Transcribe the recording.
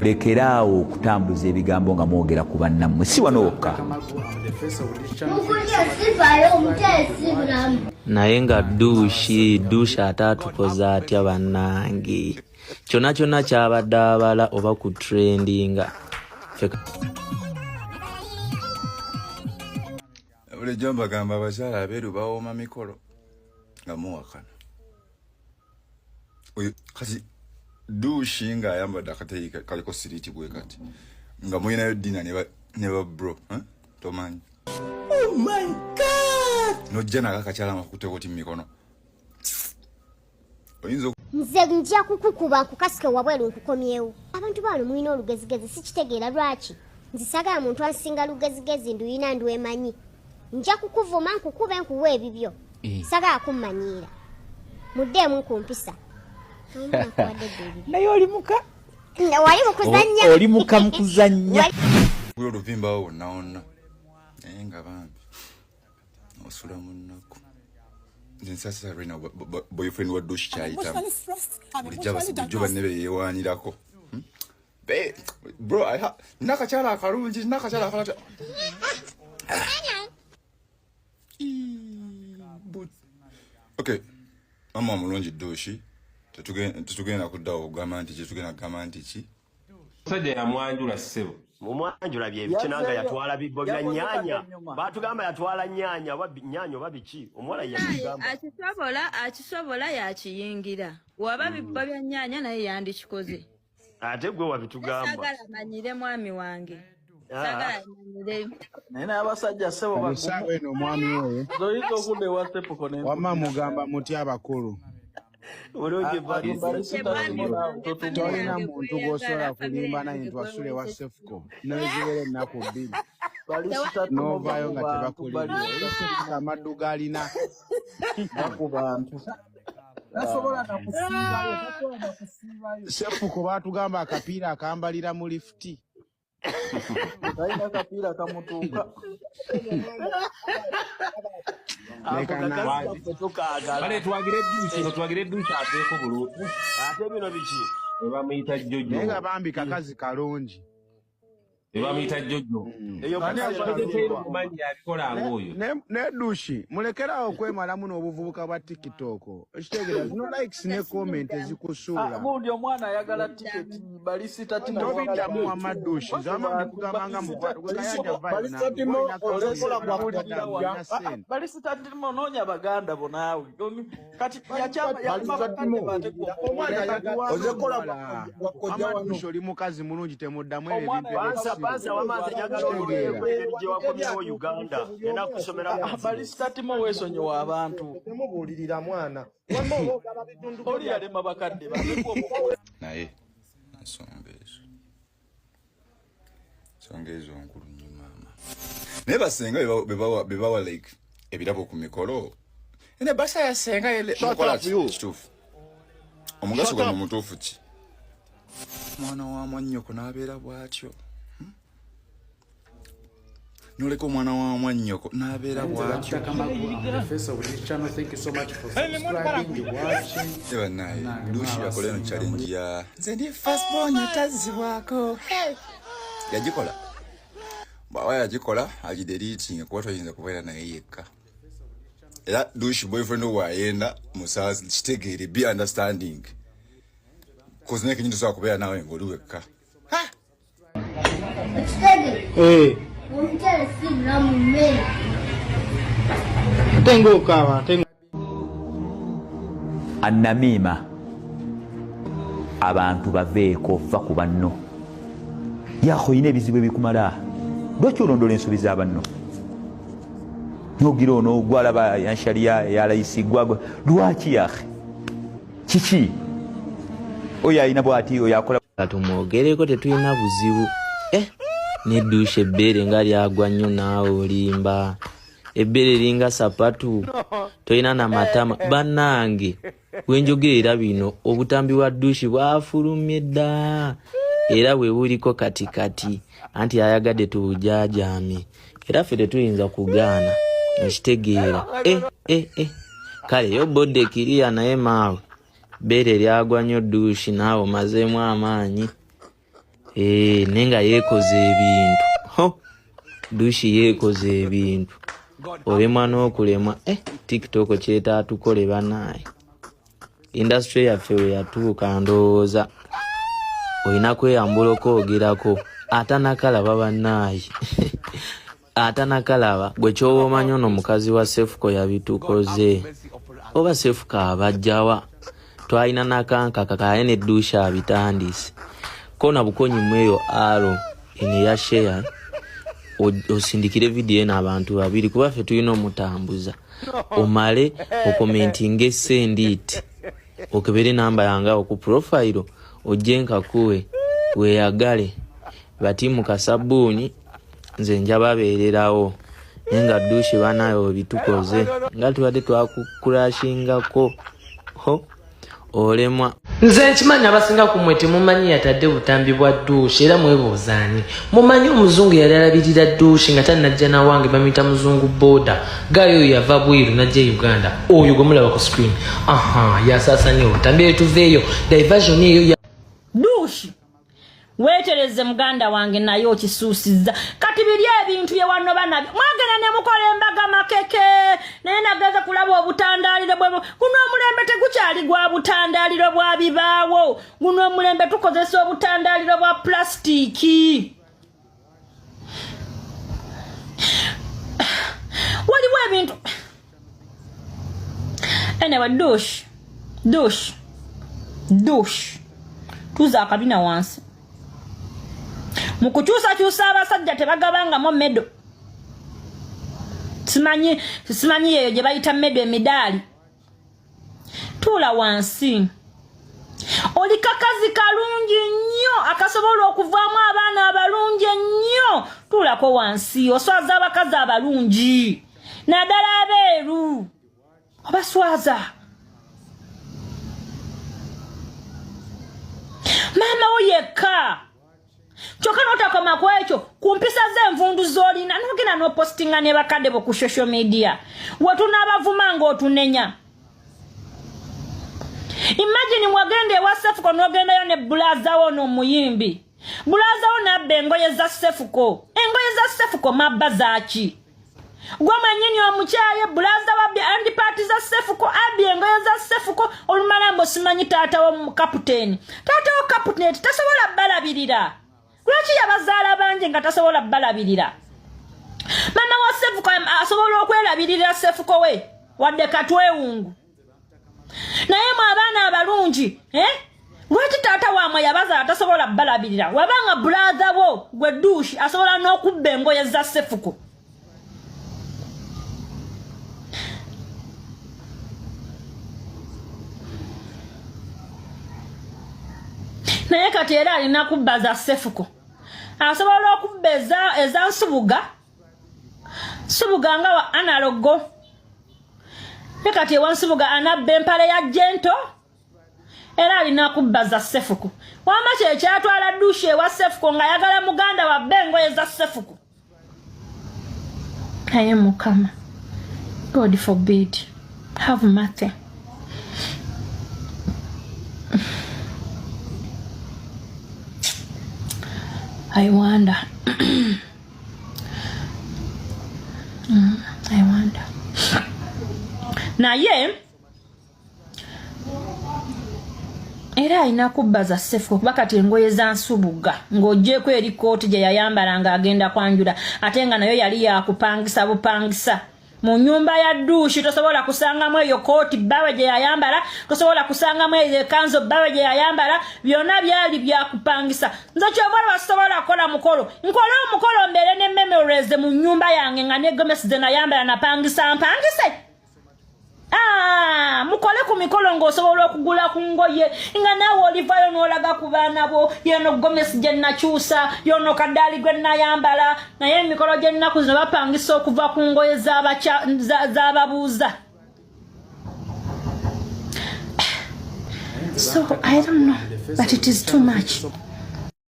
Lekeraawo okutambuza ebigambo nga mwogera ku bannammwe, si wano wokka. Naye nga duushi duushi ate atukoze atya bannange kyonna kyonna kyabadde abala oba ku trendinga. Bulijjo mbagamba abakyala abeeru bawooma mikolo nga muwakana. Oyo kati duushi nga ayambadde akateyi kaliko siriiti bwe kati nga mulinayo dina ne ba bro eh? Tomanyi. Oh my God! Nojja nako akakyala nga kakuteko ti mumikono. Oyinza Nze nja kukukuba nkukasike wabweru nkukomyewo. Abantu bano mulina olugezigezi, sikitegeera lwaki. Nze sagala muntu ansinga lugezigezi, nduyina ndwemanyi. Nja kukuvuma nkukube nkuwe ebibyo. Sagala kummanyiira. Muddeemu nkumpisa. Naye oli muka Wali mukuzannya. Oli muka mukuzannya. Gwe oluvimbawo wonna wonna. Naye nga bambi osula mu nnaku. Nze nsasira Rena boyfriend wa Dush kyayitamu. Bulijjo bulijjo banne be yeewaanirako. Bro, I ha nakakyala akalungi, nakakyala akalungi. Okay. Mama omulungi Dushi, tetugenda kuddawo okugamba nti ki, tetugenda kugamba nti ki. Musajja yamwanjula ssebo. Mumwanjula bye biki nanga yatwala bibbo bya nnyanya. Baatugamba yatwala nnyanya oba nnyanya oba biki. Omuwala yatugamba. Akisobola, akisobola yakiyingira. Waba bibbo bya nnyanya naye yandikikoze. Ate gwe wabitugamba. Saagala manyire mwami wange. Saagala manyire. Naye n'abasajja ssebo bagumu. Essaawa eno omwami oyo. Zoyinza okudda ewa Sepuko ne Wamma mugamba mutya abakulu. Bulungi bali. Tolina muntu gw'osobola kulimba naye nti wasula ewa Sefuko n'ezibeera ennaku bbiri n'ovaayo nga tebakulimbye. Oli Sefuko amaddu g'alina. Ku bantu. Tasobola na kusiibayo, tasobola na kusiibayo. Sefuko baatugamba akapiira akambalira mu lifuti. Talina kapiira kamutuuka. Kale twagire Dushi, twagire Dushi aveeko bulungi. Ate bino biki? Bamuyita Jojo. Naye nga bambi kakazi kalungi. Bamuyita Jojo. Eyo mumanyi abikola ng'oyo. Ne Dushi mulekerawo okwemalamu n'obuvubuka bwa TikTok. Okitegeera zino likes ne comment ezikusuula. Gundi omwana ayagala tiketi balisita timo. Tobiddamu wamma Dushi. Nze wamma ndikugamba nga mukwano gwe Kayanja vayo Balisita timo noonya baganda bo naawe. Kati Dushi oli mukazi mulungi temuddamu ebyo ebintu Pansa wamaze njagala olw'engeri gye wakomyewo Uganda. Ngenda kusomera Balisita timo weesonyiwa abantu. Temubuulirira mwana. Wamma oba ogaba bitundu Oli yalema bakadde Naye ensonga ezo. Ensonga ezo nkulu nnyo maama. Naye basenga bebawa like ebirabo ku mikolo. Ene basa ya senga ele mukola kituufu. Omugaso gwa mutuufu ki? Mwana wa mwannyoko n'abeera bw'atyo. Noleka omwana wa mwannyoko n'abeera bw'atyo. Bannaaye, Dushi yakola eno challenge ya nze ndi first born atazibwako. Yagikola. Bw'aba yagikola agideletinga kuba toyinza kubeera naye yekka. Era Dushi boyfriend we ayenda musaasi kitegeere, be understanding. Cause naye kenyini tosobola kubeera naawe ng'oli wekka. Omukyala si bulamu mmere. Ate ng'okaaba ate Annamiima abantu baveeko, va ku banno. Yaako olina ebizibu ebikumala, lwaki olondola ensobi za banno? Nogira ono gwalaba yansharia yalayisi gwagwa lwaki yahe kiki oyo alina bwati oyo akola. Katumwogereko tetulina buzibu. Ne Dushi ebbeere nga lyagwa nnyo naawe olimba. Ebbeere eringa sapatu tolina na matama. Bannange wenjogerera bino obutambi bwa Dushi bwafulumye dda era bwe buliko kati kati anti ayagadde tubujaajaamye era ffe tetuyinza kugaana ekitegeera. Kale yo bodde kiriya naye maawe bbeere lyagwa nnyo Dushi naawe omazeemu amaanyi. Eh, naye nga yeekoze ebintu ho dushi yeekoze ebintu olemwa n'okulemwa eh, tiktok kyetaatukole banaaye industry yaffe we yatuuka ndowooza olina kweyambula okwogerako atanakalaba bannaaye atanakalaba gwe kyoba omanyi ono mukazi wa sefuko yabitukoze oba sefuko abajjawa twalina nakankaka kaye ne dusha abitandise kona bukonyi mweyo aro eno eya share osindikire vidiyo eno abantu babiri kuba ffe tulina omutambuza omale okomentinge send it okebere namba yange awo ku profile ojje nkakuwe weyagale batimu kasabbuuni nze nja babeererawo naye nga dushi banaye obitukoze nga tubadde twakukurashingako ho olemwa nze nkimanyi abasinga ku mwe temumanyi yatadde butambi bwa duushi era mwebuuza ani mumanyi omuzungu yali alabirira duushi nga tannajja nawange bamuyita muzungu boda gaayo oyo yava bweru najja e uganda oyo gwe mulaba ku screen aha yasaasanya obutambi eyo tuveeyo diversion eyo duushi weetereze muganda wange naye okisuusizza kati biri ebintu bye wanoba nabyo mwagenda ne mukola embaga makeke naye nageza kulaba obutandaaliro bwe guno omulembe tegukyali gwa butandaaliro bwa bibaawo guno omulembe tukozesa obutandaaliro bwa pulasitiiki waliwo ebintu anyway dush dush dush tuza akabina wansi mu kukyusakyusa abasajja tebagabangamu medo simanyi simanyi yeyo gye bayita medo emidaali tuula wansi oli kakazi kalungi nnyo akasobola okuvaamu abaana abalungi ennyo tuulako wansi oswaza abakazi abalungi naddala abeeru obaswaza maama wo yekka kyokka notakoma ku ekyo ku mpisa z'envundu z'olina nogenda n'opositinga ne bakadde bo ku social media wetunaabavuma ng'otunenya imagine wagenda ewa sefuko n'ogendayo ne bulazawo n'omuyimbi bulazawo nabba engoye za sefuko engoye za sefuko mabba zaaki gwe mwenyini omukyaye bulaza wabbi andipaati za sefuko abbi engoye za sefuko olumala mbu simanyi taata wo kaputeni taata wo kaputeni tasobola balabirira lwaki yabazaala bangi nga tasobola balabirira maama wa sefuko asobola okwerabirira sefuko we wadde katwewungu naye mwe abaana abalungi eh? lwaki taata waamwe yabazaala tasobola balabirira wabanga bulaza wo gwe duushi asobola n'okubba engoye za sefuko naye kati era alina kubba za sefuko asobola okubba eza nsubuga subuga nga wa analogo ne kati ewa nsubuga anabba empale ya jento era alina kubba za sefuko wama kyekyatwala dushi ewa sefuko ng'ayagala muganda wabba engoye za sefuko naye mukama god forbid have mercy i wonder I wonder naye era alina kubba za sefuko kuba kati engoye za nsubuga ng'ogyeko eri kooti gye yayambala ng'agenda kwanjula ate nga nayo yali yakupangisa bupangisa mu nyumba ya duushi tosobola kusangamu eyo kooti bbawe gye yayambala tosobola kusangamu eyo ekanzo bbawe gye yayambala byonna byali byakupangisa nze kyova olaba sisobola kukola mukolo nkole omukolo mbeere ne memories mu nyumba yange nga ne gomesi ze nayambala napangisa mpangise Ah, mukole ku mikolo ng'osobola okugula ku ngoye nga naawe olivayo n'olaga ku baana bo yeno gomesi gye nakyusa yono kadaali gwe nayambala naye emikolo gy'ennaku zino bapangisa okuva ku ngoye z'ababuuza so i don't know but it is too much.